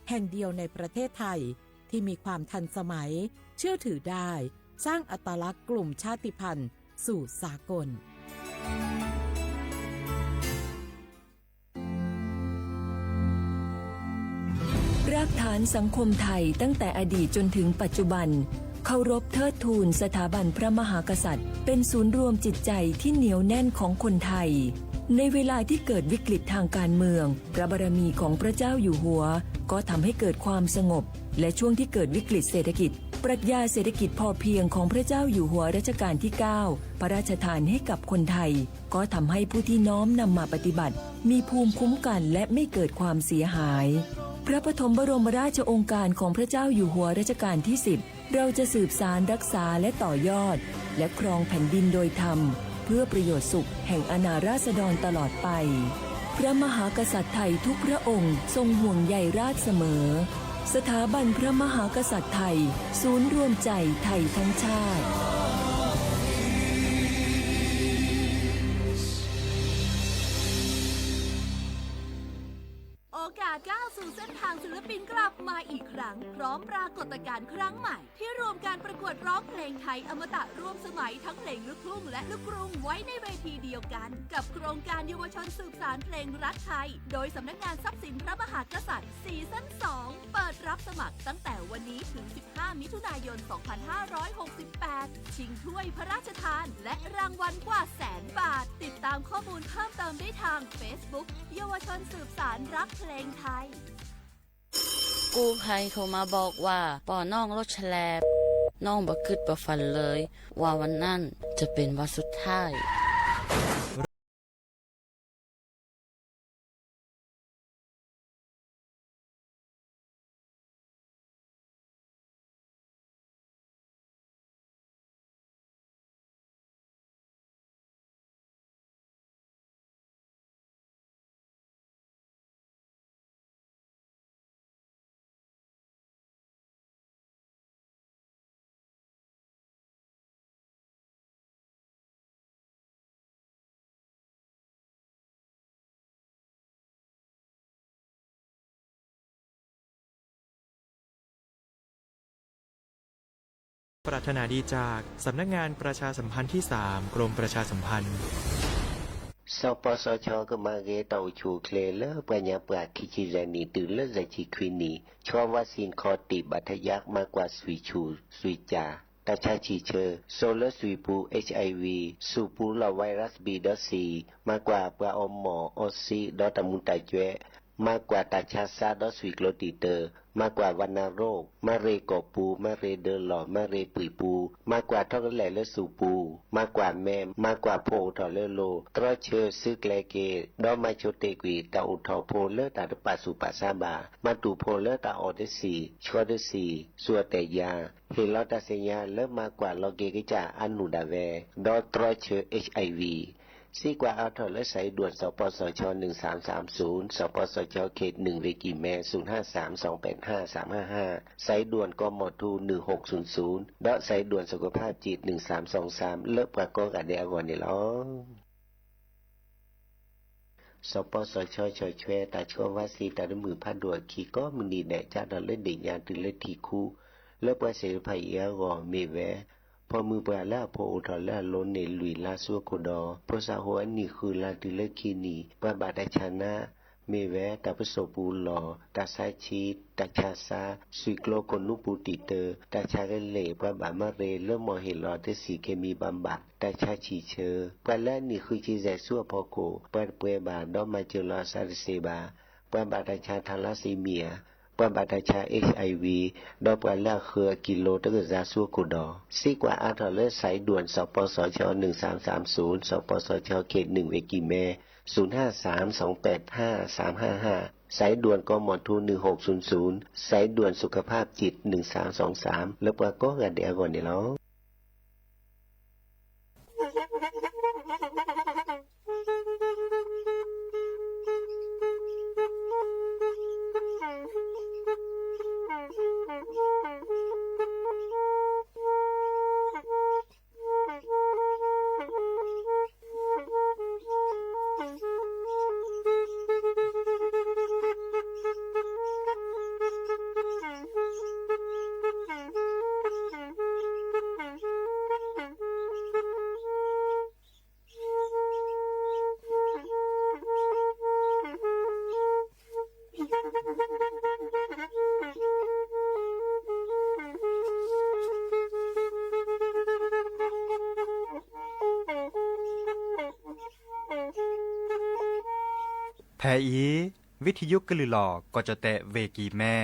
แห่งเดียวในประเทศไทย ที่มีความทันสมัย เชื่อถือได้ สร้างอัตลักษณ์กลุ่มชาติพันธุ์สู่สากล รากฐานสังคมไทยตั้งแต่อดีตจนถึงปัจจุบัน เคารพเทิดทูนสถาบันพระมหากษัตริย์ เป็นศูนย์รวมจิตใจที่เหนียวแน่นของคนไทย ในเวลาที่เกิดวิกฤตทางการเมือง พระบารมีของพระเจ้าอยู่หัว ก็ทำให้เกิดความสงบ และช่วงที่เกิดวิกฤตเศรษฐกิจ ปรัชญาเศรษฐกิจพอเพียงของพระเจ้าอยู่หัวรัชกาลที่เก้า พระราชทานให้กับคนไทย ก็ทำให้ผู้ที่น้อมนำมาปฏิบัติ มีภูมิคุ้มกันและไม่เกิดความเสียหาย พระปฐมบรมราชโองการของพระเจ้าอยู่หัวรัชกาลที่สิบ เราจะสืบสานรักษาและต่อยอด และครองแผ่นดินโดยธรรม เพื่อประโยชน์สุขแห่งอาณาราษฎรตลอดไป พระมหากษัตริย์ไทยทุกพระองค์ทรงห่วงใยราษฎร์เสมอ สถาบันพระมหากษัตริย์ไทย ศูนย์รวมใจไทยทั้งชาติ โอกาสก้าวสู่เส้นทางศิลปินกลับมาอีกครั้ง พร้อมปรากฏการณ์ครั้งใหม่ ที่รวมการประกวดร้องเพลงไทยอมตะร่วมสมัยทั้งเพลงลูกทุ่งและลูกกรุงไว้ในเวทีเดียวกัน กับโครงการเยาวชนสืบสานเพลงรักไทย โดยสำนักงานทรัพย์สินพระมหากษัตริย์ ซีซั่นสอง เปิดรับสมัครตั้งแต่วันนี้ถึง สิบห้า มิถุนายน สองพันห้าร้อยหกสิบแปด ชิงถ้วยพระราชทาน และรางวัลกว่าแสนบาท ติดตามข้อมูลเพิ่มเติมได้ทาง Facebook เยาวชนสืบสานรักเพลงไทย กู้ภัยโทรมาบอกว่า ปอน้องรถแฉลบ น้องบ่คิดบ่ฝันเลย ว่าวันนั้นจะเป็นวันสุดท้าย ปรารถนาดีจากสำนักงานประชาสัมพันธ์ที่สาม กรมประชาสัมพันธ์ สปสช ကမၤဂ့ၤတၢ်အိၣ်ဆူၣ်အိၣ်ချ့လၢပှၤညါပှၢ် ခံဆံယဲၢ်နံၣ်တုၤလၢယဲၢ်ဆံခွံနံၣ် ဆီဝါစံၣ်ခီၣ်တံၣ်ဘၣ်ထယၢ် မၤကွၢ်စွံၣ်ဆူၣ်စွံၣ်ကၠၢ် တၢ်ဆါဆံၣ်ဆၢ စိာ်လၢစွံၣ်ပူၤ HIV ဆူၣ်ပူၤလီၢ် virus B ဒီး C မၤကွၢ်ပှၤအီမီၢ်အီစံဒီးတၢ်မူၤတၢ်ကွဲး မၤကွၢ်တၢ်ဆါစါဒီးစွံၣ်ကျိၤတံာ်တၢၤ မၤကွၢ် ဝဏ္ဏโรค မၤရ့ၣ်ကီၢ်ပူၤ မၤရ့ၣ်ဒၢးလီၢ် မၤရ့ၣ်ပှံၢ်ပူၤ မၤကွၢ်ထီကလဲာ်လၢဆူၣ်ပူၤ မၤကွၢ်မဲ မၤကွၢ်ဖိအိၣ်ထီၣ်လၢလိၤ တြီဆၢစုကျဲက့ၤ ဒီးမၤဆိတ့ၢ်ကွံာ်တၢ်အိၣ်ထီၣ်ဖိလၢတၢ်တပာ်ဆူၣ်ပာ်ဆါဘၣ် မၤတူၢ်ဖိလၢတၢ်အီၣ်တဆံၣ် ဆီတဆံၣ် စူၢ်အီၣ်တဲာ်ယၤ ဟ့ၣ်လီၤတၢ်သ့ၣ်ညါလၢမၤကွၢ်လီၤက့ၤကစၢ်အနူၣ်ဒၣ်ဝဲ ဒီးတြီဆၢ HIV စံးကွၢ်အါထီၣ်လၢ สายด่วน สปสช หนึ่งสามสามศูนย์ สปสช เขตหนึ่ง เวกิแม ศูนย์ห้าสามสองแปดห้าสามห้าห้า สายด่วน กมธ หนึ่งหกศูนย์ศูนย์ ဒီး สายด่วนสุขภาพจิต หนึ่งสามสองสาม လၢပှၤကိးဂၤဒဲးအဂီၢ်န့ၣ်လီၤ. စပစချ ဆီၣ်ထွဲတၢ်ဆီဝါစံၣ် တၢ်တမုာ်ဖးဒိၣ်အခံ ကိးမုၢ်နံၤဒဲး ကၢ်ထီၣ်လၢဒ့ၣ်ညါတုၤလၢထံၣ်ခူ လၢပှၤသ့ၣ်တဖၣ်အံၤအဂီၢ် မ့ၢ်ဝဲ ဖီၣ်မုၢ်ပှၢ်လၢအဖိအိၣ်ထီၣ်လၢအလိၤန့ၣ် လွံၢ်လါဆူအခိၣ်ဒီး ဖိသၣ်ဟိအနံၣ်ဃုလါတုၤလၢခံနံၣ် ပှၤဘၣ်တၢ်ဆါနါ မ့ၢ်ဝဲတၢ်ပစိာ်ပူၤလီၢ်, တၢ်ဆါဆံး, တၢ်ဆါစါ, စွံၣ်ကျိၤကိၢ်နူာ်ပူၤတံာ်တၢၤ, တၢ်ဆါကလဲာ်, ပှၤဘၣ်မၤရ့လၢမီၢ်ဟ့ၣ်လီၤတဆံၣ် เคมีบำบัด, တၢ်ဆါဆံၣ်ဆၢ, ပှၤလၢအနံၣ်ဃုဆံယဲၢ်ဆူအဖီခိၣ်, ပှၤတပှဲၤဘၣ်ဒီးမၤစၢၤလီၤအသးတသ့ဘၣ်, ပှၤဘၣ်တၢ်ဆါ ทาลัสซีเมีย, ပှၤဘၣ်တၢ်ဆါ HIV, ဒီးပှၤလၢအဃၢၤအကံလိတကဇါဆူအခိၣ်ဒီး စံးကွၢ်အါထီၣ်လၢ สายด่วน สปสช หนึ่งสามสามศูนย์ สปสช เขตหนึ่ง เวกิแม ศูนย์ห้าสามสองแปดห้าสามห้าห้า สายด่วน กมธ หนึ่งหกศูนย์ศูนย์ สายด่วนสุขภาพจิต หนึ่งสามสองสาม လၢပှၤကိးဂၤဒဲးအဂီၢ်န့ၣ်လီၤ. ဖဲအံၤ ဝံထံယိကလုာ်လီၤ ကီၢ်ကၠီၣ်တဲၣ် ဝ့ၢ်ကံၢ်မဲ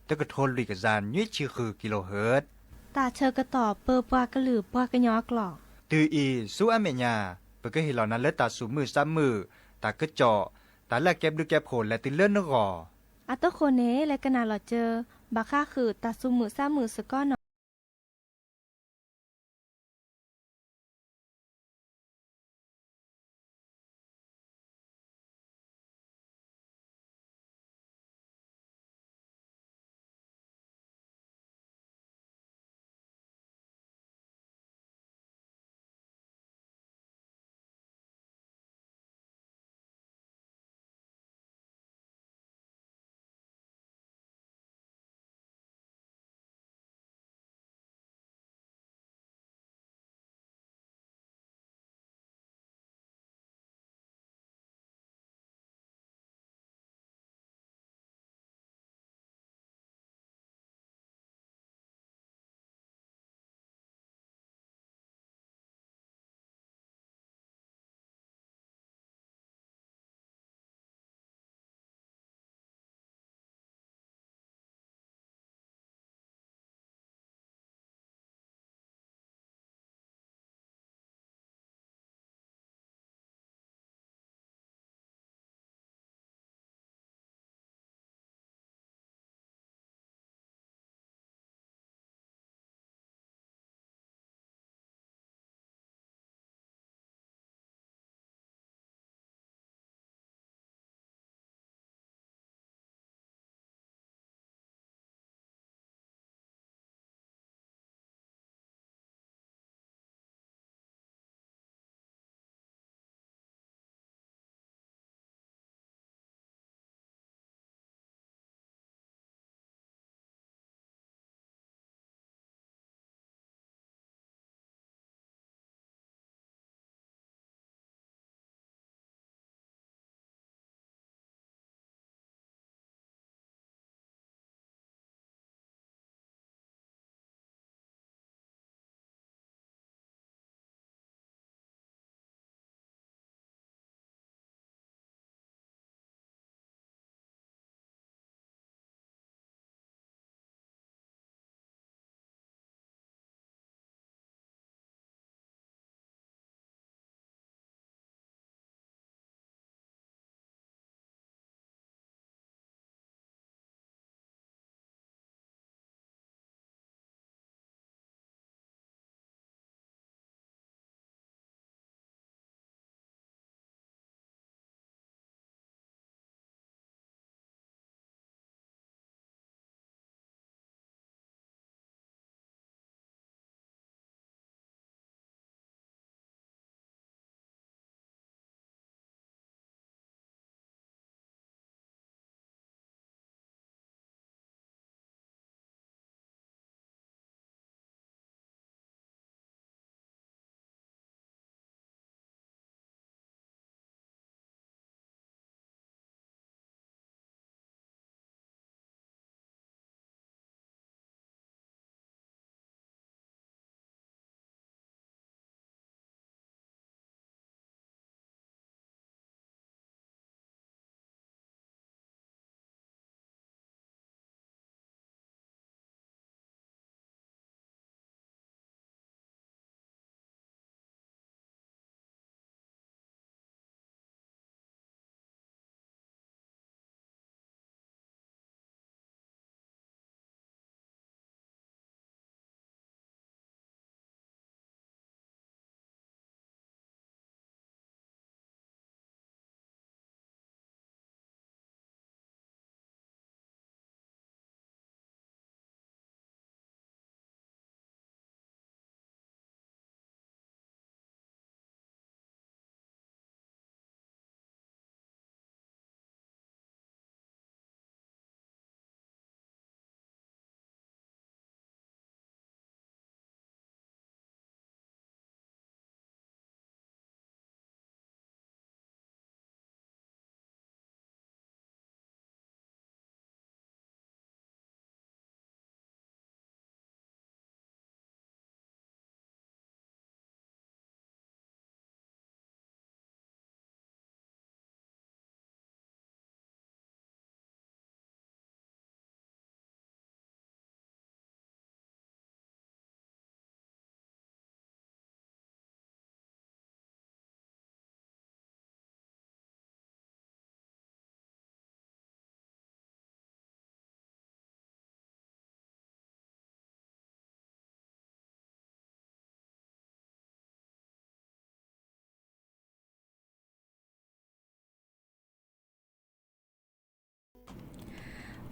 တကထိလွံၢ်ကယၤနွံဆံဃု kilohertz တၢ်ဆၢကတီၢ်ပၢပှၤကလုာ်ပှၤကညီအကျိာ် တုၤအံၤဆူအမဲာ်ညါ ပကဟ့ၣ်လီၤနၤလၢတၢ်သူၣ်မုာ်သးမုာ်, တၢ်ကစီၣ်, တၢ်လၢအကဲဘျုးကဲဖှိၣ်လဲၤတုၤလၢနဂီၢ်. အတဃိန့ၣ် လဲၤကနၣ်လီၤစၢၤ ဘၣ်ဃးဃုာ်တၢ်သူၣ်မုာ်သးမုာ်စ့ၢ်ကီးနီၤ.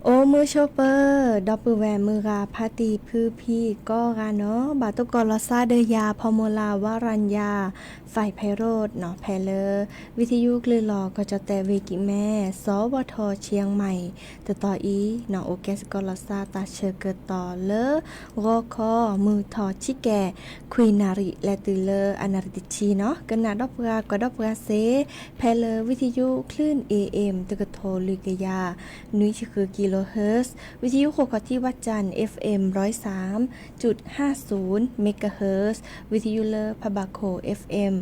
အိၣ်မုာ်ဆိးပၢၤ ဒီပုၢ်ဝဲၢ်မုၢ်ဂၤဖါတံၢ်ဖုဖံကိးဂၤနီၤ, ဘၣ်တကိးလီၤသးဒီးယၤ ဖီမိၢ်လၢ် ဝါရၤညါ ဖဲးရူးနီၤ, ဖဲလၢ ဝံသယုကလုၢ်လီၤ ကီၢ်ကၠီၣ်တဲၣ်ဝ့ၢ်ကံၢ်မဲ စီၤဝီၤထီၣ် ချံၣ်ယၣ်မၣ် တတီၤအံၤနီၤ, အိၣ်ကဲစ့ၢ်ကီးလီၤသး တၢ်ဆၢကတီၢ်လၢ ဂီၤခီ မုၢ်ထီၣ်ဆံကဲး ခွံနၣ်ရံၣ် လဲၤတုၤလၢအနၣ်ရံၣ်တဆံနီၤ, ကနၣ်ဒီးပှၤ ကွၢ်ဒီးပှၤစ့ၢ် ဖဲလၢ ဝံသယုကလုၢ် A M တကထိလွံၢ်ကယၤ နွံဆံဃု kilohertz, ဝံသယုဃိာ်ခီၣ်ထံးဝၣ်ကၠၣ် F M ร้อยสามจุดห้าศูนย์ megahertz, ဝံသယုလၢဖးဘၣ်ခိၣ် F M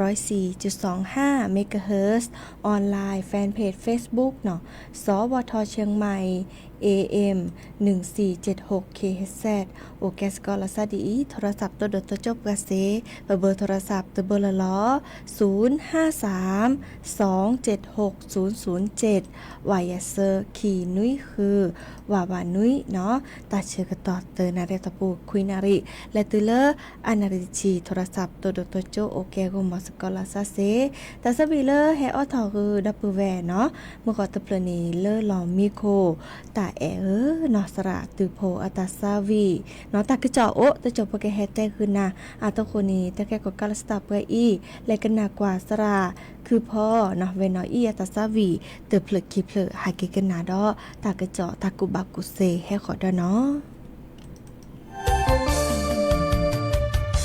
ร้อยสี่จุดสองห้า megahertz, online fan page Facebook နီၤ, စီၤဝီၤထီၣ် ချံၣ်ယၣ်မၣ် A M หนึ่งสี่เจ็ดหก kilohertz, အိၣ်ကဲစ့ၢ်ကီးလီၤသးဒ်အံၤ, ထိရသးပတိၣ်ဒိၣ်တိစၢၤပှၤစ့ၢ် ပဘၢၣ်ထိရသးတဘၢလၢ်လီၤ, ศูนย์ห้าสาม สองเจ็ดหกศูนย์ศูนย์เจ็ด, ဝဲယဲၢ်ဆၢ ခံနွံဃု ဝးဝးနွံနီၤ, တၢ်ဆၢကတီၢ်တနၣ်ရံၣ်အတီၢ်ပူၤ ခွံနၣ်ရံၣ် လဲၤတုၤလၢ အနၣ်ရံၣ်တဆံ ထိရသးပတိၣ်ဒိၣ်တိစၢၤ အိၣ်ကဲဂီၢ်မီၤစ့ၢ်ကီးလီၤသးစ့ၢ်, တၢ်သးဝံၣ်လၢဟဲအိၣ်ထီၣ်ဂုာ်ဒီပုၢ်ဝဲၢ်နီၤ, မုၢ်ဂီၤတဖျၢၣ်န့ၣ် လၢလီၢ်မံခိၣ် တၢ်အဲၣ်ဧၢနီၤ, သရၣ်တုၤဖိအတၢ်သးဝံၣ်နီၤ, တၢ်ကစီၣ်အိၣ် တကစီၣ်ဖိကဟဲတဲဂုာ်နၤ, အတဃိန့ၣ် တၢ်ကဲကီၢ်ကၢ်လၢစတၢ်ပှဲၤအံၤ လဲၤကနၣ်ကွၢ်သရၣ်ခုဖီနီၤ, ဝဲနီၤအံၤအတၢ်သးဝံၣ် တဖျၢၣ်ခံဖျၢၣ် ဟဲက့ၤကနၣ်ဒီး တၢ်ကစီၣ်တၢ်ကူၣ်ဘၣ်ကူၣ်သ့ဟဲဃီၤဒီးနီ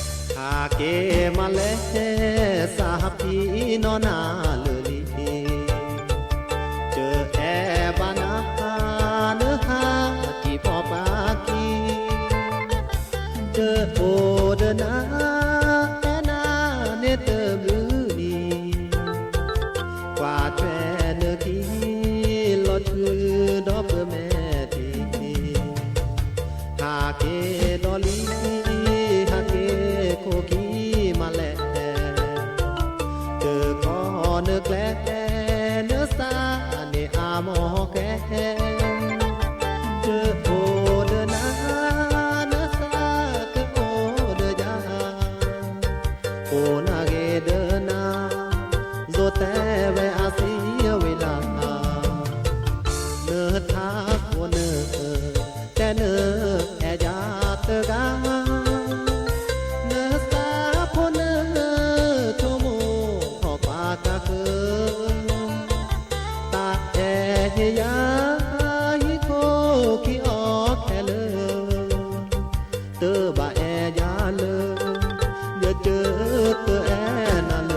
ၤ. ဟးက့ၤမးလဲၣ် သးဖံနီၢ်နၤလၢာ်လံ, ကအဲၣ်ဘၣ်နၤ နဟးတံၢ်ဖီပှၤခံ, ကအိၣ်ဒီးနၤ အဲၣ်နၤန့ၣ်တဘျုးနံၤ, ကွၢ်ထွဲနခံ လီၤထုးဒီးပမဲာ်တ့ၢ်, ဟးက့ၤဒီးလံ ဟးက့ၤခိၣ်ခံမးလဲၣ်, တခီနကျဲ နသးန့ၣ်အါမးကဲ, ကအိၣ်ဒီးနၤ နသးကအိၣ်ဒီးယၤ, အိၣ်နၤဂ့ၤဒီးနၤ ယိၤတဲဝဲအစံးဝဲလၢ်, နထးခိၣ်နၢ် တဲနၢ်အဲၣ်ယၤတဂၤ, နသးဖိနၢ် ဆိကမိၣ်ထီၣ်ပှၤကဃၢၤ, တၢ်အဲၣ်ဟ့ၣ်ယၤ ဟံၣ်ခိၣ်ခံအီၤခဲလၢာ်, တဘၣ်အဲၣ်ယၤလၢ ယကၢတအဲၣ်နၤလၢ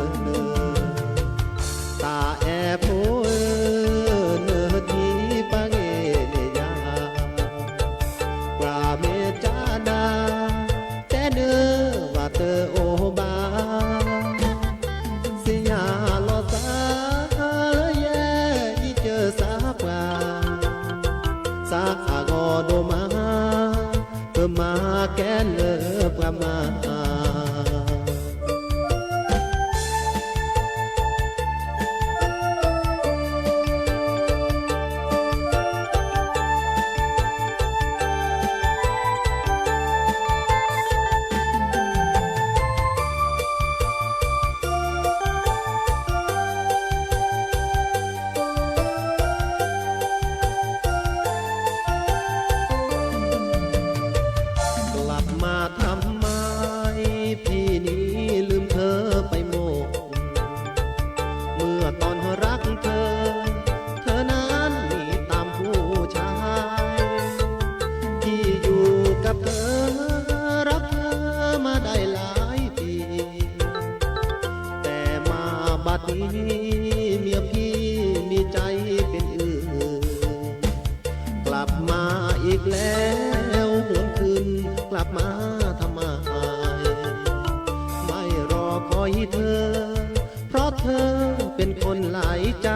တၢ်အဲၣ်ဖိဧၢ, နဟံးပှၤဂ့ၤန့ၢ်ယၤ, ပှၤမ့ၢ်တၢ်နၤ တဲနၢ်ဘၣ်တအိၣ်ဘၣ်, သ့ၣ်ညါလီၤသးလၢယဲ ယကၢသးပှၢ်, သးအဂီၢ်ဒိၣ်မး ပမၤကဲလၢပှၤမၤ กลับมาทำไม พี่นี้ลืมเธอไปหมด เมื่อตอนรักเธอ เธอนั้นหนีตามผู้ชาย ที่อยู่กับเธอ รักเธอมาได้หลายปี แต่มาบัดนี้ เมียพี่มีใจเป็นอื่น กลับมาอีกแล้ว หวนคืนกลับมาทำไม ไม่รอคอยเธอ เพราะเธอเป็นคนหลายใจ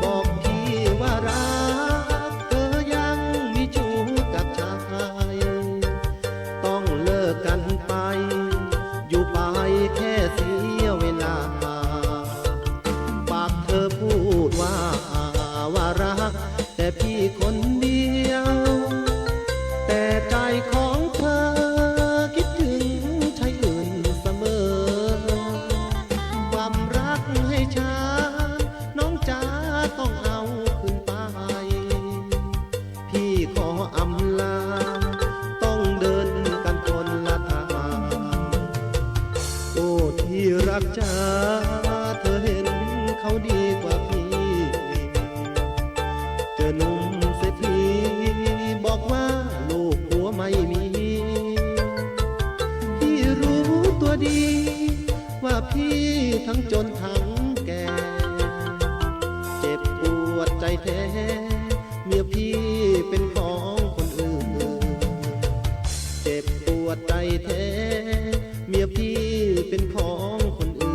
บอกพี่ว่ารัก เธอยังมีชู้กับชาย ต้องเลิกกันไป อยู่ไปแค่เสียเวลา ปากเธอพูดว่า ว่ารักแต่พี่คนเดียว แต่ใจของเธอคิดถึงชายอื่นเสมอ ความรักให้ฉัน น้องจ๋าต้องเอาคืนไป จ๋า เธอเห็นเขาดีกว่าพี่ เจอหนุ่มเศรษฐี บอกว่าลูกผัวไม่มี พี่รู้ตัวดี ว่าพี่ทั้งจนทั้งแก่ เจ็บปวดใจแท้ เมียพี่เป็นของคนอื่น เจ็บปวดใจแท้ เมียพี่เป็นของคนอื่น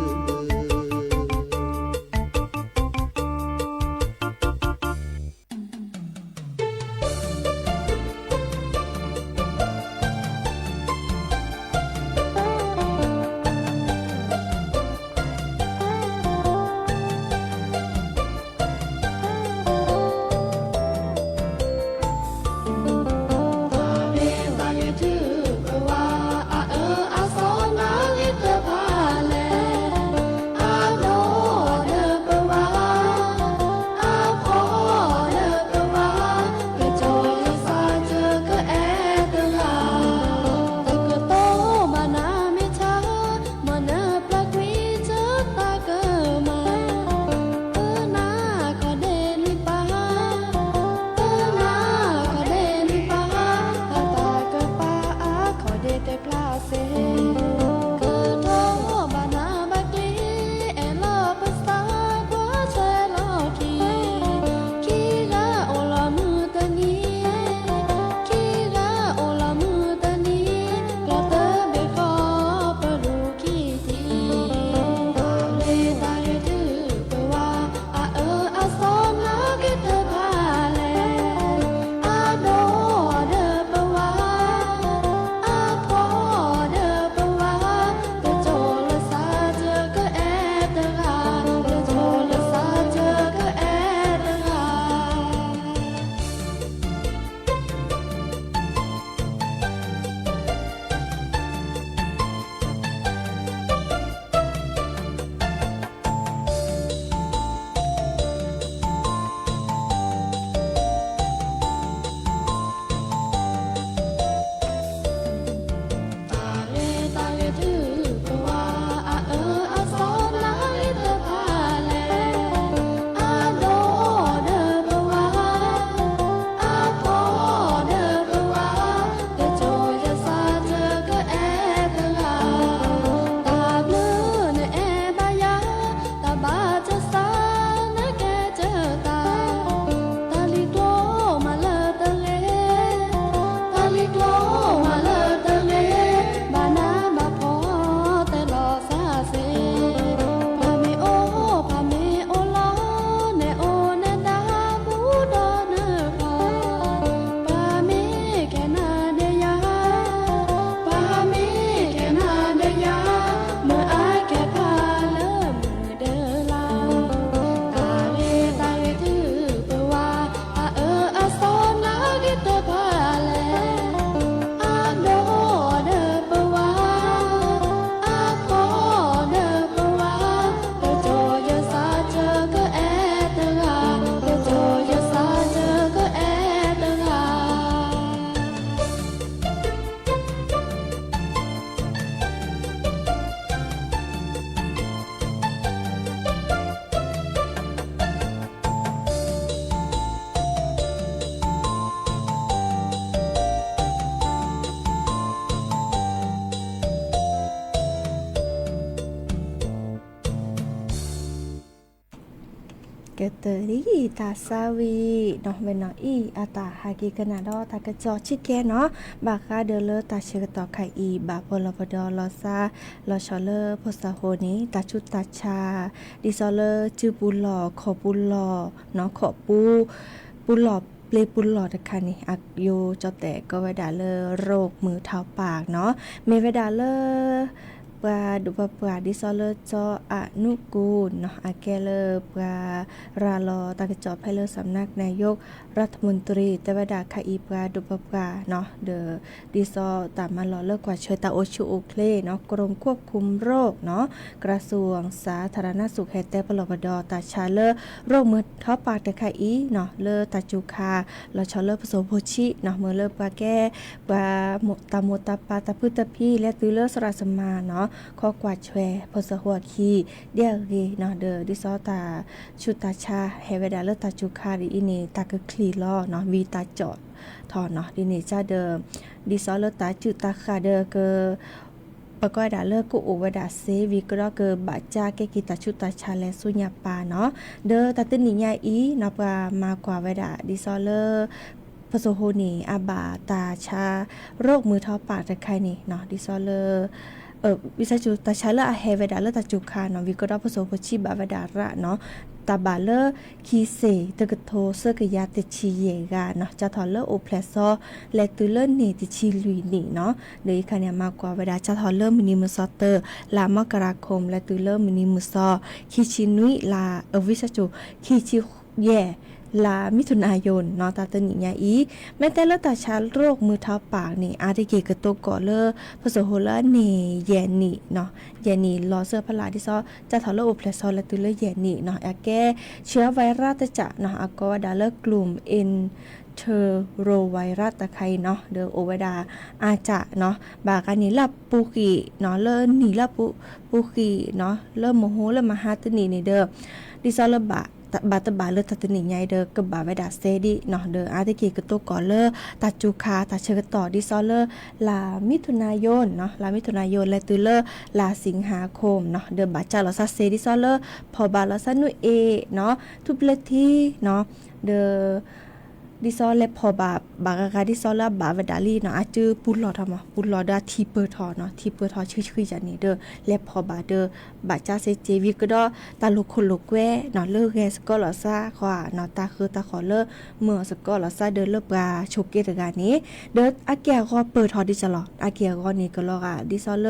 ကတၢၢ်လံတၢ်ဆါဝံၤနီၣ်ဝဲနီၣ်အံၤ အတၢ်ဟးက့ၤကနၣ်ဒီးတၢ်ကစီၣ်ဆံးကဲနီၣ်, ဘၣ်ဃးဒီးလၢတၢ်ဆၢကတီၢ်ခါအံၤ ဘၣ်ပလီၢ်ပဒီးလီၤသး လီၤဆီလၢဖိသၣ်ဃိန့ၣ် တၢ်ဆူးတၢ်ဆါ ဒ်သိးလၢစုပူၤလီၢ် ခီၣ်ပူၤလီၢ် နီၣ်ခီၣ်ပူၤ ပူၤလီၢ်ပျ့ၤပူၤလီၢ်တခါန့ၣ် အယိကၠီၣ်တဲၣ်ကိးဝဲဒၣ်လၢ ရိၣ်မုၢ်ထီၣ်ပၢၣ်နီၣ်, မ့ၢ်ဝဲဒၣ်လၢ ပှၤဒိၣ်ပပှၢ် ဒ်သိးလၢစီၤအနူကၠံၣ်နီၣ် အကဲလၢပှၤရၤလီၤတၢ်ကစီၣ်ဖဲလၢ สำนักนายกรัฐมนตรี တဲဝဲဒၣ်ခါအံၤ ပှၤဒိၣ်ပပှၢ်နီၣ် ဒီး ဒ်သိးတၢ်မၤလီၢ်လၢကွၢ်ဆၢတၢ်အိၣ်ဆူၣ်အိၣ်ချ့နီၣ် กรมควบคุมโรคနီၣ် กระทรวงสาธารณสุข ဟဲတဲပလီၢ်ပဒီးတၢ်ဆါလၢ ရိၣ်မုၢ်ထီၣ်ပၢၣ်တခါအံၤနီၣ် လၢတၢ်စူၤခါ လီၤဆီလၢပစိၤဖိဆံးနီၣ် မ့ၢ်လၢပှၤကဲ ပှၤတၢ်မိၢ်တၢ်ပၢ်တၢ်ဖုတၢ်ဖံး လဲၤတုၤလၢစရၣ်စမၤနီၣ် ခီကွၢ်ဆွဲ ဖိစိၤဟိအခံ ဒ်အဂ့ၢ်နီၤ ဒီးဒ်သိးတၢ်ဆူးတၢ်ဆါဟဲဝဲဒၣ်လၢတၢ်စူၤခါဒ်အံၤန့ၣ် တၢ်ကချံးလီၤနီၤ ဝံၤတၢ်ကၠီၣ်ထီၣ်နီၤ ဒ်န့ၣ်ကဒီး ဒ်သိးလၢတၢ်စုၣ်တၢ်ဃၣ်ဒီးက ပကွၢ်ဒၣ်လၢကအိၣ်ဝဲဒၣ်စ့ဝံၤကဒီးကဘၣ်ကၠါကဲက့ၤတၢ်ဆူးတၢ်ဆါလဲၤဆူညါပၢ်နီၤ ဒီးတၢ်တနံၣ်ညါအံၤနီၤ ပှၤမၤကွၢ်ဝဲဒၣ်ဒ်သိးလၢ ဖိစိၤဟိန့ၣ် အဘၣ်တၢ်ဆါ ရိးမုၢ်ထီၣ်ပာ်တခါအံၤန့ၣ်နီၤ ဒ်သိးလၢ ဝံသးစူၤ တၢ်ဆါလၢအဟဲဝဲဒၣ်လၢတၢ်စူၤခါနီၤ ဝံၤကဒီးဖိစိၤဖိဆံးဘၣ်ဝဲဒၣ်ရးနီၤ တၢ်ဘၣ်လၢ ခံစ့ၣ်တကထိသၢကယၤတဆံယဲၢ်ဂၤနီၤ ကၠါထီၣ်လၢအိၣ်ဖျဲၣ်စီ လဲၤတုၤလၢန့ၣ်တဆံလွံၢ်နံၣ်နီၤ ဒီးအံၤခါန့ၣ် အမၤကွၢ်ဝဲဒၣ် ကၠါထီၣ်လၢမုၢ်နံၤမုၢ်သီတၢ လါမကရၤခိၣ် လဲၤတုၤလၢမုၢ်နံၤမုၢ်သီ ခံဆံနွံလါ အဝံသးစူၤ ခံဆံယဲၢ် လါမံၤထူနါယိၤနီၤ တၢ်တနံၣ်ညါအံၤ မ့ၢ်တဲလၢတၢ်ဆါရိးမုၢ်ထီၣ်ပာ်န့ၣ် အါတက့ၢ်ကတိၤကီၢ်လၢ ဖိစိၤဟိလၢန့ၣ်ယဲၢ်နံၣ်နီၤ ယဲၢ်နံၣ်လီၤစၢဖီလာ်ဒ်သိး ကၠါထီၣ်လၢအိၣ်ဖျဲၣ်စီလဲၤတုၤလၢယဲၢ်နံၣ်နီၤ အကဲ เชื้อไวรัส တစးနီၤ အကိးဝဲဒၣ်လၢ กลุ่ม enterovirus တခါအံၤနီၤ ဒီးအိၣ်ဝဲဒၣ်အါစးနီၤ ဘၣ်ဂၤန့ၣ်လၢအပူၤဃံးနီၤ လၢနံၣ်လၢပူၤဃံးနီၤ လၢမဟါလၢမဟါတနံၣ်န့ၣ်ဒီး ဒ်သိးလၢ ဘၣ်တဘၣ်လၢတၢ်တနံၣ်ညါအံၤဒီး ကဘၣ်ဝဲဒၣ်စ့ဒံးနီၤ ဒီးအါတက့ၢ်ကတိၤကီၢ်လၢ တၢ်စူၤခါ တၢ်ဆၢကတီၢ်ဒ်သိးလၢ လါမံၤထူနါယိၤနီၤ လါမံၤထူနါယိၤ လဲၤတုၤလၢ လါစံးဟါခိၣ်နီၤ ဒီးဘၣ်ကၠါလီၤစၢ်စ့ဒ်သိးလၢ ဖီၣ်ဘၣ်လီၤစၢ်နွံအ့ၣ်နီၤ ထူၣ်ပျဲၢ်ထံနီၤ ဒီး ဒ်သိးလဲၤဖီၣ်ဘၣ် ဘၣ်ဂၤဂၤဒ်သိးလၢအဘၣ်ဝဲဒၣ်လံနီၤ အစုပူၤလီၢ်ထီၣ်မး ပူၤလီၢ်ဒီးအထံပၢၢ်ထီၣ်နီၤ ထံပၢၢ်ထီၣ်ဆှံဆှံယၤန့ၣ်ဒီး လဲၤဖီၣ်ဘၣ်ဒီး ဘၣ်ကၠါစ့စ့ဝံၤကဒီး တၢ်လိာ်ခိၣ်လိာ်ကွဲနီၤ လၢဂဲၤစကီလီၤစၢ်ဃီနီၤ တၢ်ဃၢတၢ်ဃီၣ်လၢ မၢအီၤစကီလီၤစၢ်ဒီးလၢပှၤဆိးက့တဂၤန့ၣ် ဒီးအက့ၢ်အဂီၤပၢၢ်ထီၣ်ဒ်ကလီၤ အက့ၢ်အဂီၤန့ၣ် ကလီၤဂာ်ဒ်သိးလၢ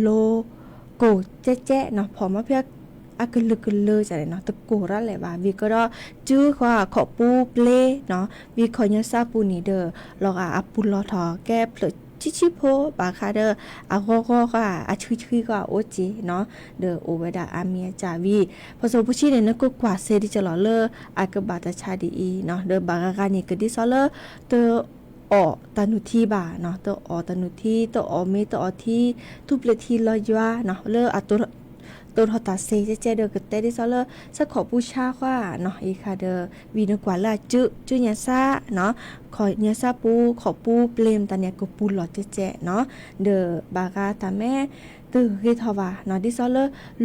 လိၤကိၢ်ကဲကဲနီၤ ဖီၣ်မီဖဲ အကလုာ်ကလုာ်န့ၣ်နီၤ တကိၢ်ရၣ်လဲၣ်ဘၣ် ဝံၤကဒီး စုဃီခိၣ်ပူၤပျ့ၤနီၤ ဝံၤခီၣ်ညၢၢ်စၢ်ပူၤန့ၣ်ဒီး လီၤဂာ်အပူၤလီၢ်ထီၣ်ကဲဖျၢၣ်ဆံးဆံးဖိ ဘၣ်ဃးဒီး အဂီၤဂီၤဃီ အဆှံဆှံဃီအအိၣ်က့နီၤ ဒီးအိၣ်ဝဲဒၣ်အါမံၤအါစးဝံၤ ဖိစိၤဖိဆံးန့ၣ် နကကွၢ်စ့ဒ်ကလီၤလၢ အကဘၣ်တၢ်ဆါဒ်အံၤနီၤ ဒီးဘၣ်ဂၤဂၤန့ၣ် ကဒ်သိးလၢ တအီၣ်တၢ်နုၢ်ထံဘၣ်နီၤ တအီၣ်တၢ်နုၢ်ထံ တအီၣ်မ့ၤတအီၣ်ထံ ထူၣ်ပျဲၢ်ထံလီၤယွၤနီၤ လၢအ တိၢ်ထီၣ်တၢ်စ့ကဲကဲဒီး ကတဲဒ်သိးလၢ စၢ်ခိၣ်ပူၤဆါဃီနီၤ အံၤခါဒီး ဝံၤနကွၢ်လၢအစု စုညါစၢ်နီၤ ခီၣ်ညၢၢ်စၢ်ပူၤ ခိၣ်ပူၤပျ့ၤမတၤန့ၣ် အကပူၤလီၢ်ကဲကဲနီၤ ဒီးဘၣ်ဂၤတၢ်မ့ၢ် တဂ့ၤထီၣ်ဘၣ်နီၤ ဒ်သိးလၢ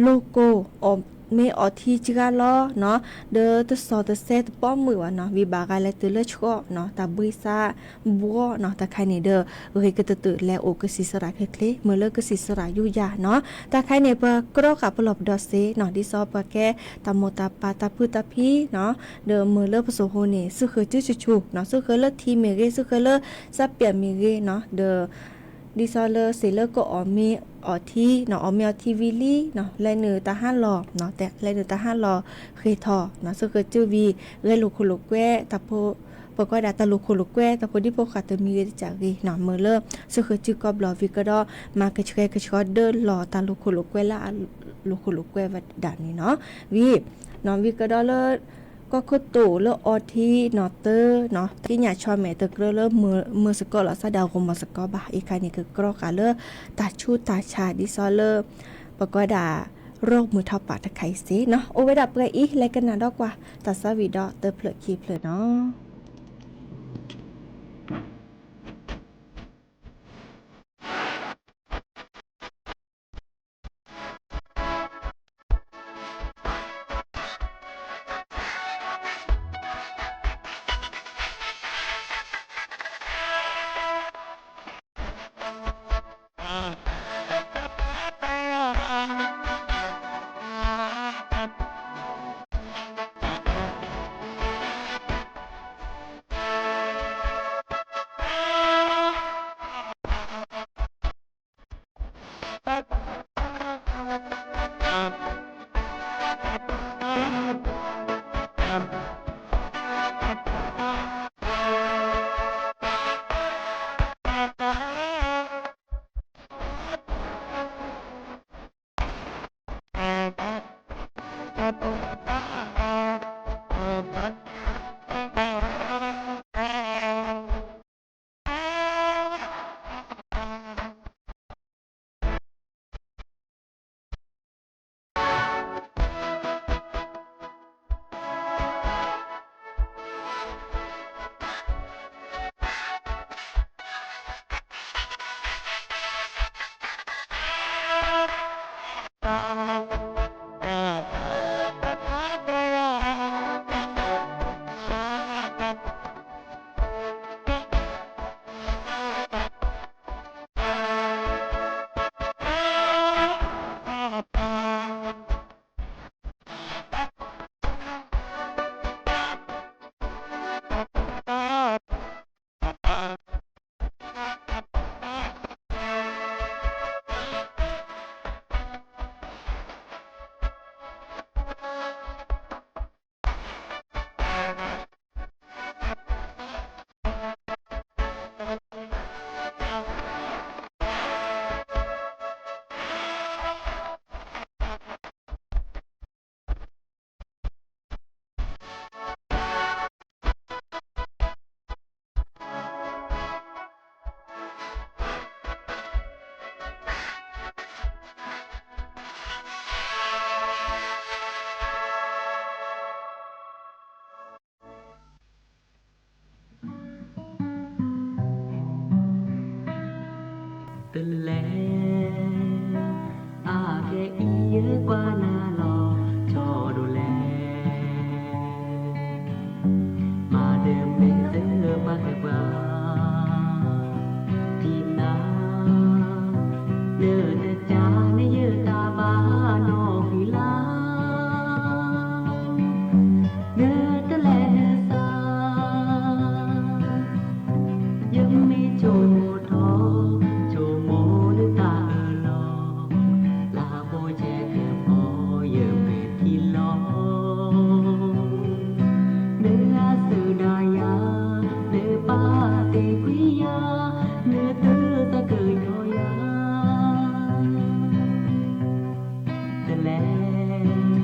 လိၤကိၢ် အီၣ်မ့ၤအီထံစှၤလီၤနီၤ ဒီးတစီၣ်တစဲးတပိာ်မုၣ်ဘၣ်နီၤ ဝံၤဘၣ်ဂၤလဲၤတုၤလၢဆှီနီၤ တၢ်ဘှံးစးဘှီနီၤ တၢ်ခါန့ၣ်ဒီး ဂ့ၤကတၢၢ်တၢၢ်လဲၤအိၣ်ကသံၣ်သရၣ်ချ့ချ့ မ့ၢ်လၢကသံၣ်သရၣ်ယူၢ်ယၤနီၤ တၢ်ခါန့ၣ် ပကြၢးဃာ်ပလီၢ်ပဒီးစ့နီၤ ဒ်သိးပှၤကဲ တၢ်မိၢ်တၢ်ပၢ်တၢ်ဖုတၢ်ဖံနီၤ ဒီးမ့ၢ်လၢပစိၤဟိန့ၣ် စုဃၢၤစုဆူၣ်ဆူၣ်နီၤ စုဃၢၤလၢထံမ့ၢ်ဂ့ၤ စုဃၢၤလၢ စၢ်ပၠးမ့ၢ်ဂ့ၤနီၤ ဒီး ဒ်သိးလၢစ့လၢကအီၣ်မ့ၤအီထံနီၤ အီၣ်မ့ၤအီထံဝံၤလံနီၤ လဲၤနုာ်တၢ်ဟးလီၢ်နီၤ လဲၤနုာ်တၢ်ဟးလီၢ်ဃ့ၢ်ထီၣ်နီၤ စုဃၢၤစုဝံၤ ဂဲၤလိာ်ခိၣ်လိာ်ကွဲ တၢ်ဖိ ပကွၢ်ဒၣ်တၢ်လိာ်ခိၣ်လိာ်ကွဲ တၢ်ဖိဒံဖိဃာ်တမံၤဂ့ၤတစဲးဂ့ၤနီၤ မ့ၢ်လၢ စုဃၢၤစုကီဘျီဝံၤကဒီး မၤကဆှဲကဆှီဒၢလီၤတၢ်လိာ်ခိၣ်လိာ်ကွဲလၢအလိာ်ခိၣ်လိာ်ကွဲဝဲဒၣ်န့ၣ်နီၤ ဝံၤ နီၤ ဝံၤကဒီးလၢ ကီၢ်ခိၣ်တိာ်လၢအီထံနီၤ တၢနီၤ က့ညၣ်ဆီမဲာ်တကြၢးလၢမ့ၢ်စကီလီၤစၢ်ဒီးအဂီၢ်မ့ၢ်စကီဘၣ် အံၤခါန့ၣ် ကကြၢးဃာ်လၢ တၢ်ဆူးတၢ်ဆါဒ်သိးလၢ ပကွၢ်ဒၣ် ရိးမုၢ်ထီၣ်ပာ်တခါအံၤစ့နီၤ အိၣ်ဝဲဒၣ်ပှဲၤအံၤ လဲၤကနၣ်ဒီးကွၢ် တၢ်ဆါဝံၤဒီးတဖျၢၣ်ခံဖျၢၣ်နီၤ. တလဲၤ အကဲအံၤယကွၢ်နၤလီၤဆီဒိၣ်လဲၣ်, မၤဒီးမ့ၢ်သၢပှၤသၢပှၤ ဒ်နၤ လၢတၢ်န့ၣ်ယတၢ်ဘၣ်နီၣ်ဃံလၤ နတလဲၤနသး ယမ့ၢ်ဆိကမိၣ်ထီၣ် ဆိကမိၣ်နတၢ်အၢၣ်လီၤ လၢဖိကဲကပီၤယမဲာ်ထံလီၤ နအသဒၣ်ယၤ နပာ်သ့ကွံယၤ နတသးကညီၤယၤ တလဲၤ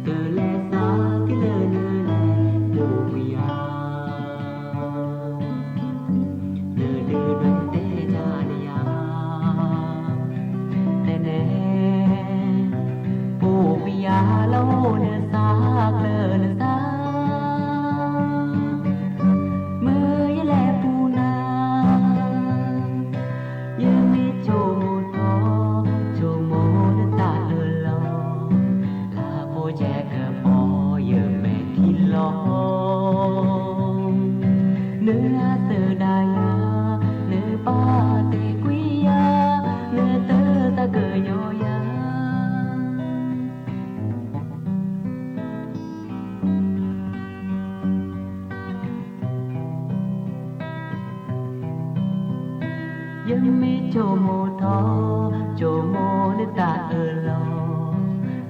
တလဲၤသးကလၢနလဲၤ နအိၣ်ဝံၤယၤ နဒုးဒွဲၣ်တဲတၢ်န့ၣ်ယၤ တဲနဲ အိၣ်ဝံၤယၤလၢအိၣ်နသးကျၢၤနသး မ့ၢ်ယလဲၤပူၤနၤ ယမ့ၢ်ဆိကမိၣ်ထီၣ် ဆိကမိၣ်နတၢ်အၢၣ်လီၤ လၢဖိကဲကပီၤယမဲာ်ထံလီၤ နအသဒၣ်ယၤ နပာ်သ့ကွံယၤ နတသးကညီၤယၤ ယမ့ၢ်ဆိကမိၣ်ထီၣ် ဆိကမိၣ်နတၢ်အၢၣ်လီၤ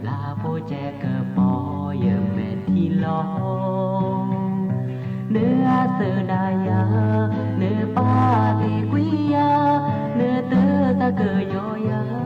လၢဖိကဲကပီၤယမဲာ်ထံလီၤ နအသဒၣ်ယၤ နပာ်သ့ကွံယၤ နတသးကညီၤယၤ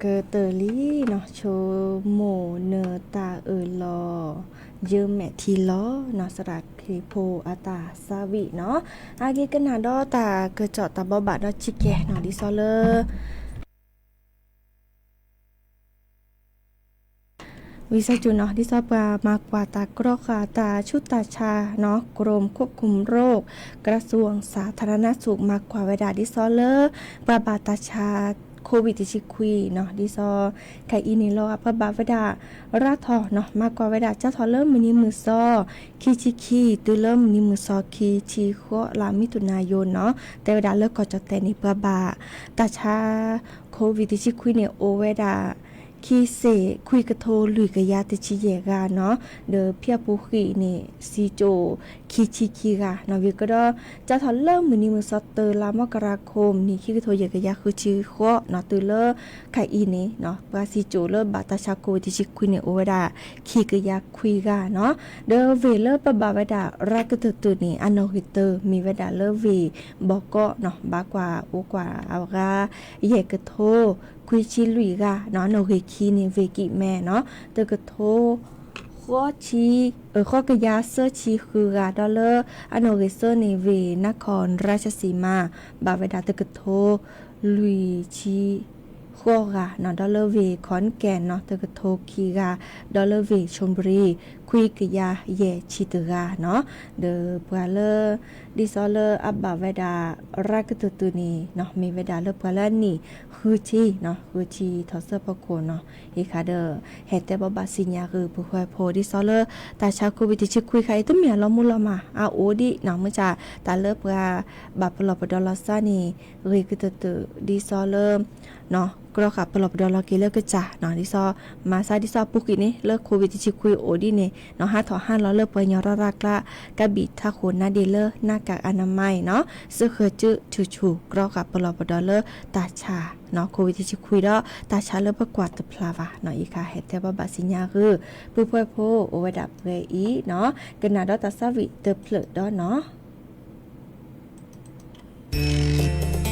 ကတၢၢ်လံနီၤ ဆိကမိၣ်နတၢ်အၢၣ်လီၤ ယမဲာ်ထံလီၤနီၤ သရၣ်ခရံာ်ဖိအတၢ်သးဝံၣ်နီၤ အဂ့ၢ်ကနၣ်ဒီးတၢ်ကစီၣ်တၢ်ဘိးဘၣ်ဒီးဆံးကဲနီၤ ဒ်သိးလၢ ဝံသးစူၤနီၤ ဒ်သိးပှၤမၤကွၢ်တၢ်ကြီဃာ်တၢ်ဆူးတၢ်ဆါနီၤ กรมควบคุมโรค กระทรวงสาธารณสุข မၤကွၢ်ဝဲဒၣ်ဒ်သိးလၢ ပှၤဘၣ်တၢ်ဆါ โควิด တဆံခွံနီၤ ဒ်သိး ခဲအံၤန့ၣ်လီၤ ပှၤဘၣ်ဝဲဒၣ် ရါထီၣ်နီၤ မၤကွၢ်ဝဲဒၣ် စးထီၣ်လၢမုၢ်နံၤမုၢ်သီ ခံဆံခံ တုၤလၢမုၢ်နံၤမုၢ်သီ ခံဆံဃိးလါ မံၤထူၣ်နါယိနီၤ တဲဝဲဒၣ်လၢကီၢ်ကၠီၣ်တဲာ်န့ၣ် ပှၤဘၣ်တၢ်ဆါ โควิด တဆံခွံန့ၣ် အိၣ်ဝဲဒၣ် ခံစ့ၣ်ခွံကထိလွံၢ်ကယၤတဆံယဲၢ်ဂၤနီၤ ဒီးဖဲအပူၤကွံာ်န့ၣ် စံကၠိၣ်ခံဆံခံဂၤနီၤ ဝံၤကဒီး စးထီၣ်လၢမုၢ်နံၤမုၢ်သီ တၢလါမကရၤခိၣ် မုၢ်နံၤခံကထိယဲၢ်ကယၤဃုဆံဃိးနီၤ တုၤလၢခဲအံၤန့ၣ် ပှၤစံကၠိၣ်လၢဘၣ်တၢ်ဆါ โควิด တဆံခွံန့ၣ် အိၣ်ဝဲဒၣ် ခံကယၤခွံဂၤနီၤ ဒီးဝ့ၢ်လၢပဘၣ်ဝဲဒၣ်ရၤကတၢၢ်တုၤန့ၣ် အနီၣ်ဂံၢ်တၢ မ့ၢ်ဝဲဒၣ်လၢဝ့ၢ်ဘီကီးနီၤ ဘၣ်ကွၢ်အိၣ်ကွၢ်အဂၤ ယဲၢ်ကထိ ခွံဆံလွံၢ်ဂၤနီၤ အနီၣ်ဂံၢ်ခံန့ၣ် ဝ့ၢ်ကံၣ်မဲနီၤ တကထိ ဃိးဆံ ဃိးကယၤသၢဆံဃုဂၤ ဒီးလၢအနီၣ်ဂံၢ်သၢန့ၣ် ဝ့ၢ်နခီၣ်ရၢၡစံမါ ဘၣ်ဝဲဒၣ်တကထိ လွံၢ်ဆံ ဃိးဂၤနီၤ ဒီးလၢဝ့ၢ်ခီၣ်ကဲၣ်နီၤ တကထိခံဂၤ ဒီးလၢဝ့ၢ်ၡိဘရံ ခွံကယၤယဲၢ်ဆံတဂၤနီၤ ဒီးပှၤလၢ ဒ်သိးလၢအဘၣ်ဝဲဒၣ် ရၤကတၢၢ်တုၤန့ၣ်နီၤ မ့ၢ်ဝဲဒၣ်လၢပှၤလၢအနံၣ်ဃုဆံနီၤ ဃုဆံထီၣ်ဆၢဖီခိၣ်နီၤ အံၤခါဒီး ဟဲတဲဘိးဘၣ်စံၣ်ညါဂ့ၤ ပုၢ်ဖိဝဲၢ်ဖိ ဒ်သိးလၢ တၢ်ဆါ โควิด တဆံခွံခါအံၤ တမ့ၢ်အလီၤမူလီၤမၢ် အအိၣ်ဒံးနီၤ မုၢ်ဆါ တၢ်လၢပှၤ ဘၣ်ပလီၢ်ပဒီလီၤသးန့ၣ် ဂ့ၤကတၢၢ်တုၤ ဒ်သိးလၢ ကြီဃာ်ပလီၢ်ပဒီလီၤက့ၤလၢကစၢ်နီၤ ဒ်သိး မၤသးဒ်သိးအပူၤကွံာ်န့ၣ် လၢ โควิด တဆံခွံအိၣ်ဒ်န့ၣ်နီၤ ဟးထီၣ်ဟးလီၤလၢပှၤကညီရၢ်ရၢ်ကျါ ကဘၣ်ထးခိၣ်နါဒ့လၢ หน้ากากอนามัยနီၤ သဃၢၤစုဆူၣ်ဆူၣ် ကြီဃာ်ပလီၢ်ပဒီလၢတၢ်ဆါနီၤ โควิด တဆံခွံဒီး တၢ်ဆါလၢပကွၢ်တဖျါဘၣ်နီၤ အံၤခါဟဲတဲဘိးဘၣ်စံၣ်ညါဂ့ၤ ပုၢ်ဖိဝဲၢ်ဖိ အိၣ်ဝဲဒၣ်ပှဲၤအံၤနီၤ ကနၣ်ဒီးတၢ်သးဝံၣ်တဖျၢၣ်ဒီးနီၤ တၢ်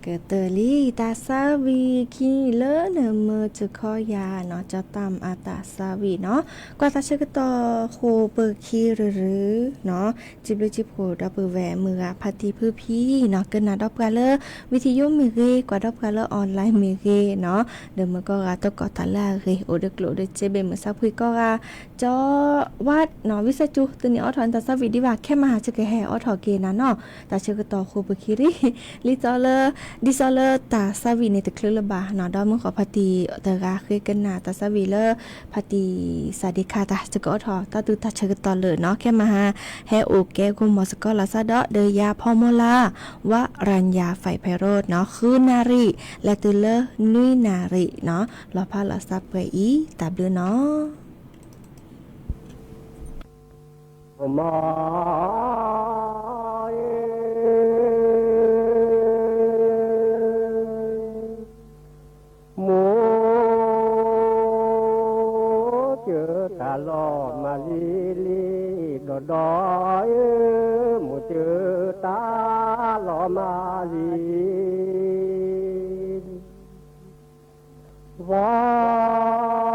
ကတၢၢ်လံ တၢ်သးဝံၣ်ခံလၢနမ့ၢ်တခီယၤနီၤ ကၠီတၢ်မအါတၢ်သးဝံၣ်နီၤ ကွၢ်သးဆၢကတီၢ်ဃိာ်ပခံရၢၢ်ရၢၢ်နီၤ စံးဘျုးစံးဖှိၣ်ဒီပုၢ်ဝဲၢ်မုၢ်ဂၤဖါတံၢ်ဖုဖံနီၤ ကနၣ်ဒီပုၢ်ဝဲၢ်လၢ ဝံထံယိမ့ၢ်ဂ့ၤ ကွၢ်ဒီပုၢ်ဝဲၢ်လၢ online မ့ၢ်ဂ့ၤနီၤ ဒီးမ့ၢ်ကီၢ်ဂၤတကီၢ်တၢ်လၢအဂ့ၤ အိၣ်ဒီးကျိၣ်ဒီးစ့ဘ့ၣ်မုၢ်ဆါဖှံကိးဂၤ ကၠီ ဝါနီၤ ဝံသးစူၤ သုန့ၣ်အိးထီၣ်န့ၣ်တၢ်သးဝံၣ်ဒံးဘၣ် ခဲမဟါဆၢကဟဲအိးထီၣ်က့ၤနၤနီၤ တၢ်ဆၢကတီၢ်ဃိာ်ပခံရံၣ် လံာ်စီလၢ ဒ်သိးလၢတၢ်သးဝံၣ်န့ၣ်တချုးလၢၤဘၣ်နီၤ ဒီးမုၢ်ဃီဖါတံၢ်တဂၤဃ့ကနၣ်တၢ်သးဝံၣ်လၢ ဖါတံၢ်စၢ်ဒ့ခါတၢ် ယကအိးထီၣ်တၢ်တုၤတၢ်ဆၢကတီၢ်လၢာ်နီၤ ခဲမဟါ ဟဲအိၣ်ကဲဂီၢ်မီၢ်စ့ၢ်ကီးလီၤစၢ်ဒီး ဒီးယၤဖီမီလါ ဝါရၤညါ ဖဲးဖဲးရိးနီၤ ဃုနၣ်ရံၣ် လဲၤတုၤလၢနွံနၣ်ရံၣ်နီၤ လီၤဖးလီၤသး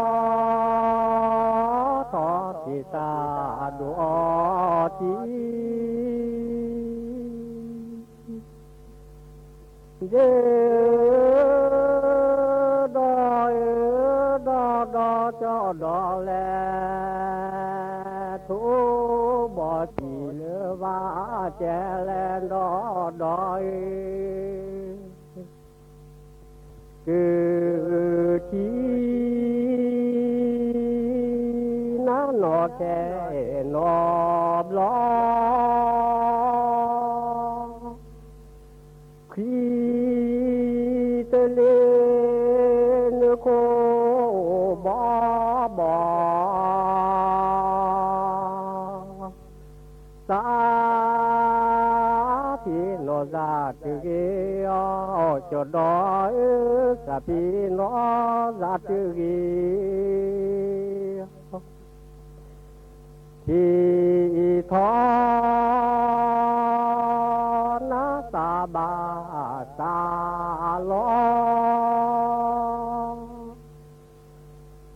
ပှဲၤအံၤ တၢ်ဘျုးနီၤ မါ မိၢ်ကၢတၢ်လီၤမၤလံလံ ဒီးဒီးဧၢ မိၢ်ကၢတၢ်လီၤမၤလံ ဝီထီၣ်သ့ၣ်တၢ်ဒိၣ်အီၤတံၢ် ဒ့ဒီးဧၢ ဒီးဒီးကၠီဒီးလဲၣ် ထိၣ်ဘီၣ်စံၣ်လၢဘၣ်ကဲလဲၣ် ဒီးဒီးဧၢ ကထံၣ်နၤနီၢ်ထဲနီၢ်ဘျီ ခွံတလ့ၢ်နခိၣ်ဘီဘီ သးဖံးနီၢ်သးတဂ့ၤအီၤ ကၠီဒီးဧၢ သးဖံးနီၢ်သးတဂ့ၤ ထံၣ်ထီၣ် နသးဘၣ်သးလီၤ လၢဒီးဒီးဧၢ ခံတလ့ၢ်နခိၣ်ဘီဘီ သး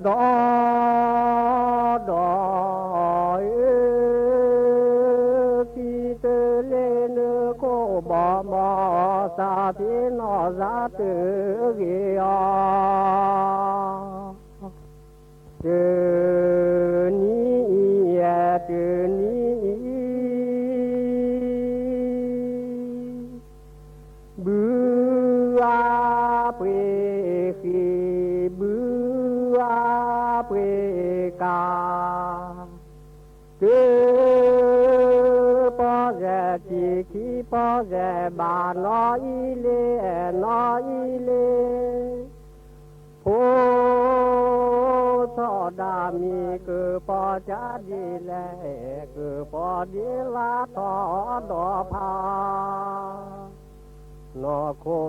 ဖံးနီၢ်သးတဂ့ၤအီၤ တနံၤအံၤ တနံၤအံၤ ဘုအပှ့ၤဃံ ဘုအပှ့ၤကၤ တပီၢ်ယဲၢ်ထံၣ် ခံပီၢ်ယဲၢ်ဘၣ် နီၢ်အံၤလ့ နီၢ်အံၤလ့ ဖိဆီၣ်ဒၣ်မံၤ ကပီၤကၢ်ဒ်လဲၣ် ကပီၤဒ်လါထီၣ်ဒီးဖး နီၢ်ခိၣ်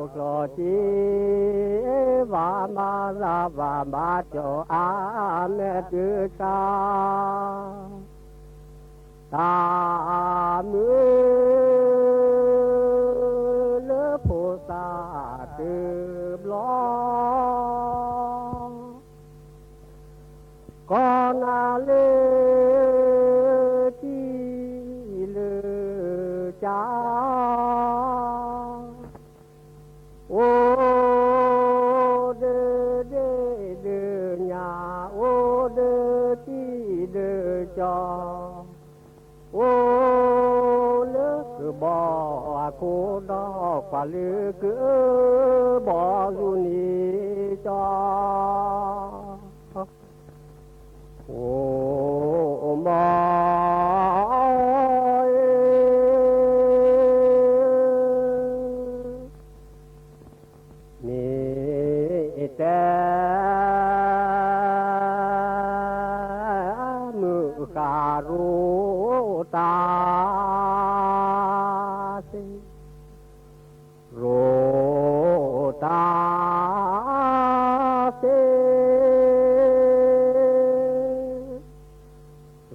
ကျီၢ်စ့ ဘၣ်မၤသးဘၣ်မၤကၠီၤ အါမဲာ်တဆါ တၢ်မုာ်လၢဖိသၣ်တဘျီ ကီၢ်နၤလၢထံလၢကၠါ အိၣ်ဒီးဒ့ၣ်ဒီးညၣ် အိၣ်ဒီးထံဒီးကၠီ အိၣ်လၢကဘီအခိၣ်ဒီး ကွၢ်လၢကဘီယူၤန့ၣ်ကၠီ အိၣ်မး မ့ၢ်တဲ မုၢ်ဃၢ်ရိတၢ်သ့ ရိတၢ်သ့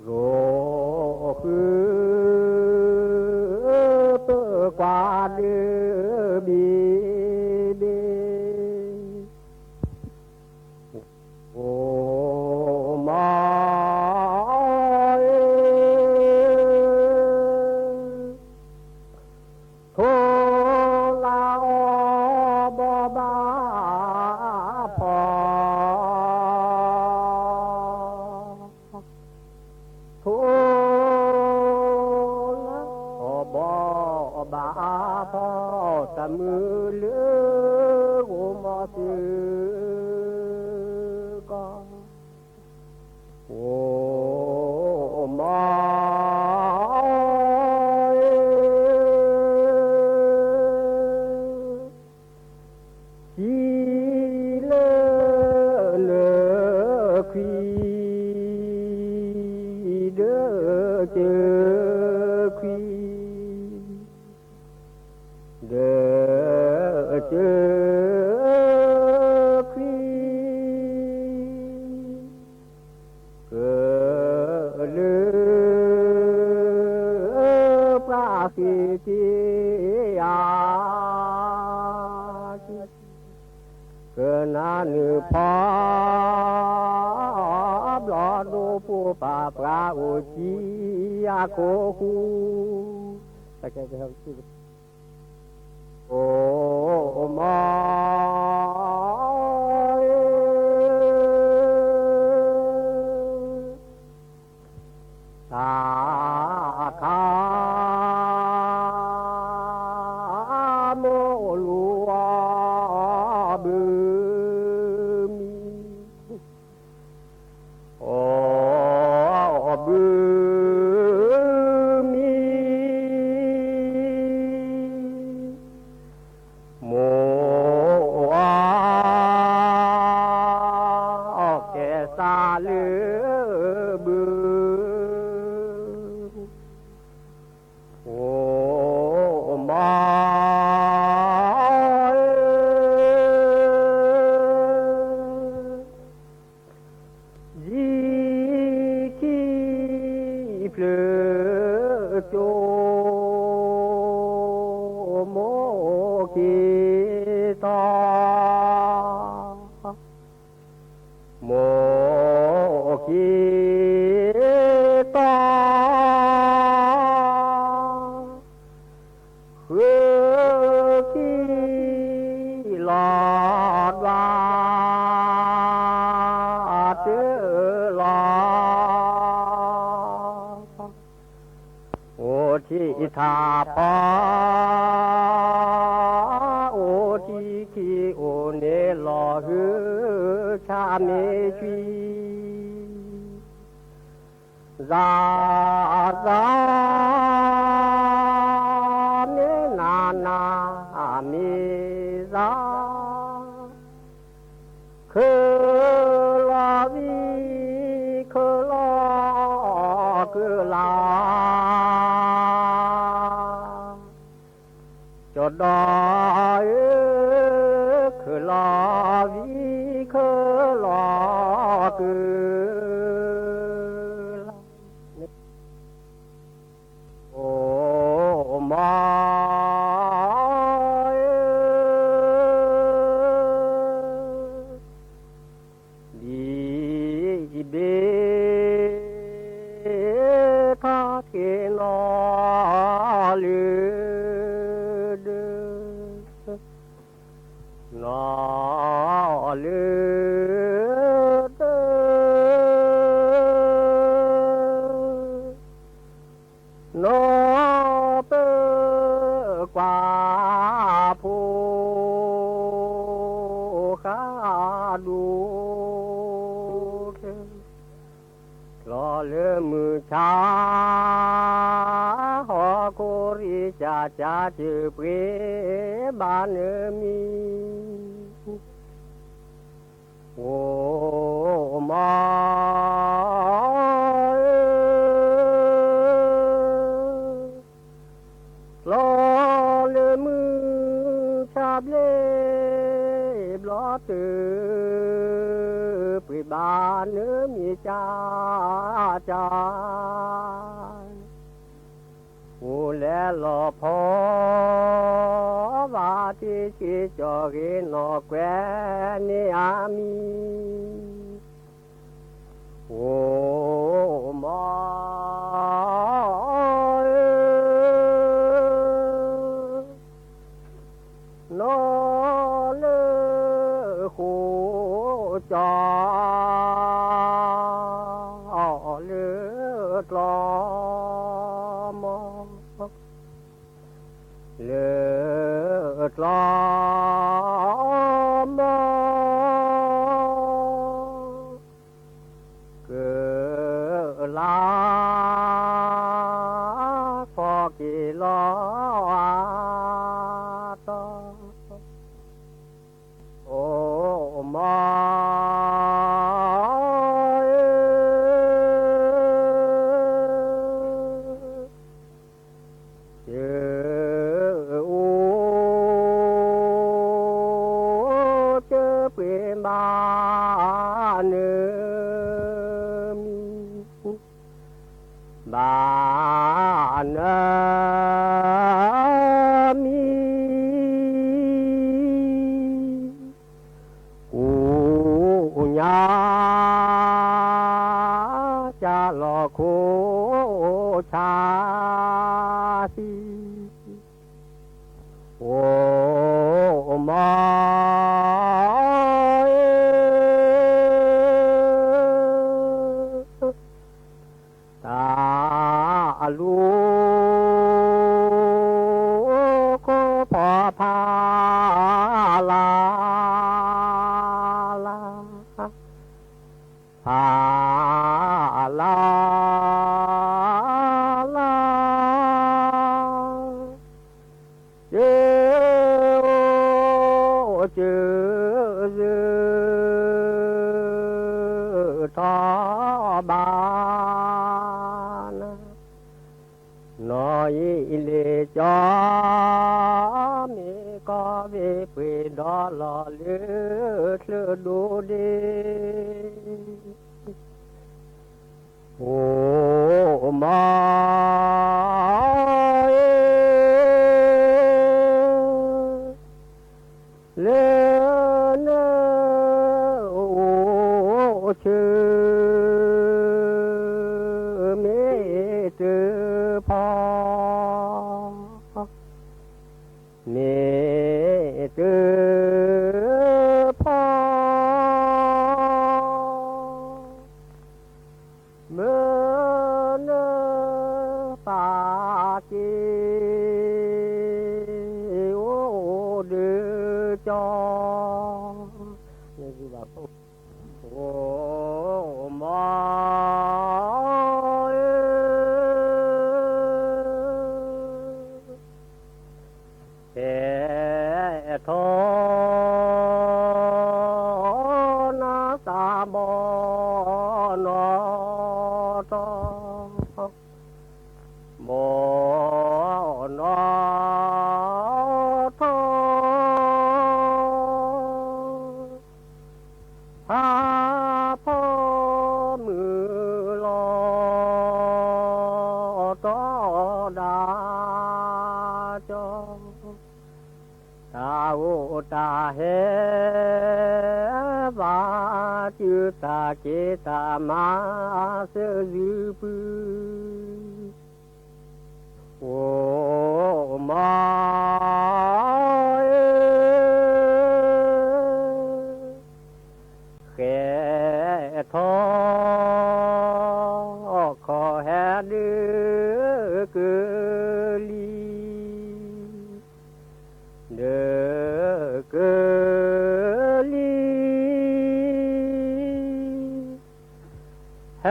ရိ ပှၤဒုးဘ့ၣ်ဘ့ၣ် အိၣ်မး ထိၣ်လၢအီၤဘီၣ်ဘၣ်ဖီၣ် ထိၣ်လၢအီၤဘီၣ် အီၤဘၣ်ဖီၣ် တၢ်မုၢ်လၢဂီၤမီၤသုကီၢ် အိၣ်မး စံးလၢနခွံ ဒၢစၢခွံ ဒၢစၢခွံ ကလၢပှၤဃ့တ့ၢ်ဧါ ကနၣ်နုာ်ဖီ ဘျီၣ်ဒိၣ်ပိၢ်ပၤ ပှၤအိၣ်စံယၤခိၣ်ဃူ အိၣ်မး တၢ်ခါ မိၢ်လိာ်အီၤဘုး မံ အီၣ်ဘုးမံ မိၢ်အီၣ်ကဲစၢ်လၢဘုး အိၣ်မး ယံၤခံဖျၢၣ်ကၠိ မိၢ်က့ၤတီ မိၢ်က့ၤတီ ဃုခံလီၤဒွး တၢလီၤ အိၣ်ထံထးဖီ အိၣ်ထံခံ အိၣ်န့ၣ်လီၤဟု ဆၣ်မ့ၢ်ဆွံ စၢ်စၢ် မ့ၢ်နၤနၤ မ့ၢ်စၢ် ခုၣ်လီၤဝံၤ ခုၣ်လီၤကုၢ်လၢ် ကၠီဒီဧၢ ခုၣ်လီၤဝံၤ ခုၣ်လီၤကုၢ်လၢ် အိၣ်မး ဘံၣ်ဘ့ၣ်ထီၣ်က့ၤနီၢ်လၢ ဒၢ နီၢ်လၢ ဒၢ နီၢ်ပၢၢ်ကွၢ်ဖိ ဃၣ်ဒိၣ် လီၤလၢမုၢ်ဆါ ဟီၣ်ခိၣ်ရံၣ် ကၢ်ကၢ်စၢ်ပှ့ၤဘၣ်နမံၤ အိၣ်မး လီၤလၢမုၢ်ဆါဘျ့ ဘျီတၢ် ပှ့ၤဘၣ်နမံၤ ကၢ်ကၢ် အိၣ်လဲၤလီၤဖီ ဘၣ်တ့ၢ်ဆ့ကၠီၤဂ့ၤနီၢ်ကွဲန့ၢ်အမံၤ အိၣ်မး နီၢ်လၢဃိကၠီ လၢကျီမီ လၢကျီမီ ကလၤ ကီၢ်က့ၤလီၤအါတီ အိၣ်မး ကအိၣ် ကပှ့ၤဘၣ်နၢၤ မံၤ ဘၣ်နၢၤမံၤ ကူညါ ကၢ်လီၤခိၣ်ဆါ သံ အိၣ်မး တၢ်အလူၤ ခိၣ်ဖီဖးလၢ်လၢ် ဖးလၢ်လၢ် ကၢ အိၣ်ကၢ ယုၢ်ထီၣ်ဘၣ်နၤ နီၢ်အံၤလ့ၤကၠီ မ့ၢ်ကီၢ်ဘ့ၣ်ပှ့ၤဒီလီၤလၢ ချၢၣ်ဒိၣ်ဒ့ အိၣ်မး လၢနအိၣ်ဆၢ မ့ၢ်တဖီ မ့ၢ်တဖီ မၢနပာ်က့ၤ အိၣ်ဒၢကၠီ အိၣ်မး ပဲထီၣ် နသးဘီနီၣ်ထီၣ် ဘီနီၣ်ထီၣ် ဖးဖီမုၢ်လီၤတီၤဒၣ်ကၠီ တၢ်အိၣ်တၢ်ဟဲ ဘၣ်စုတၢ်က့ၤတၢ်မၤ သၢဂုၢ်ပုၢ် အိၣ်မး ဃဲထီၣ် ခီၣ်ဟဲဒုးကလံၤ ဒုးကလံၤ ဟဲ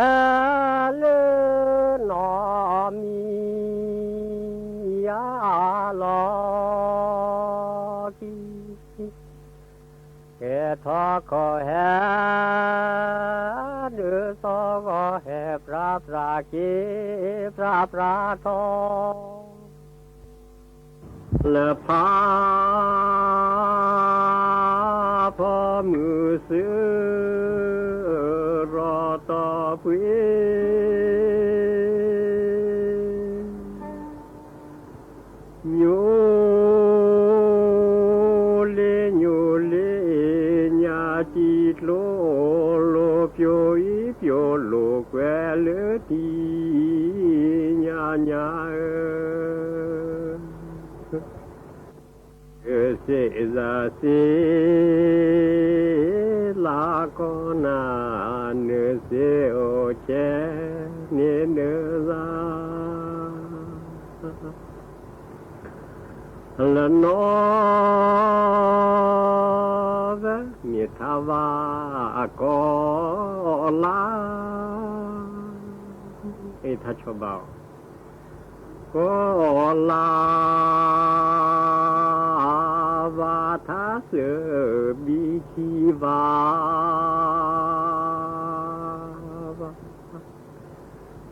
လၢနီၢ်မံၤ ယၤလီၤကံၤ ကဲထီၣ်ခီၣ်ဟဲ ဒုးသီၣ်ဂီၤဟဲ ပြးပြးက့ၤ ပြးပြးထီၣ် လၢဖး ဖီမုၢ်စၢၤ ရီၤတီၤပှ့ၤ မၢ စ့စ့ လၢကီၢ်နၤ နစ့အိၣ်ဆဲန့ၣ်နသး လၢနီၢ်သး မ့ၢ်ထါဝါအကီၢ်လါ အ့ၣ် ထါဆီဘၣ်အီၤ ကီၢ်လါ ဝါထါစၢၤဘံထံဝါ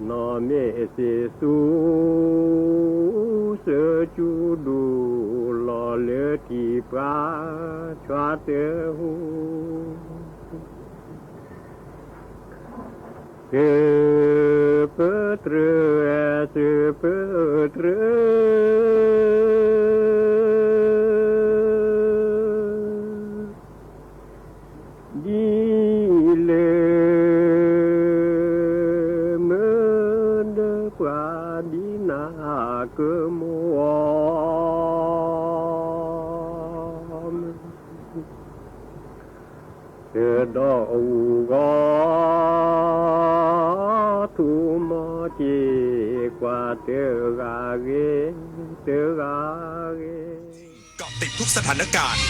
နီၢ်မ့ၢ်စ့သူ စၢၤကၠူဒိၣ်လီၤလၢတံၢ်ပှၤ ဆွါတဟူ စၢၤပၢတြၢၤ စၢၤပၢတြၢၤ ဒ်လၢ မုၢ်ဒၢပှၤဒ်နၤကမိၣ်အီၤ တဒီးအူဂီၤ ထူမီၤက့ၤကွၢ်တဂၤဂ့ၤ တဂၤဂ့ၤ เกาะติดทุกสถานการณ์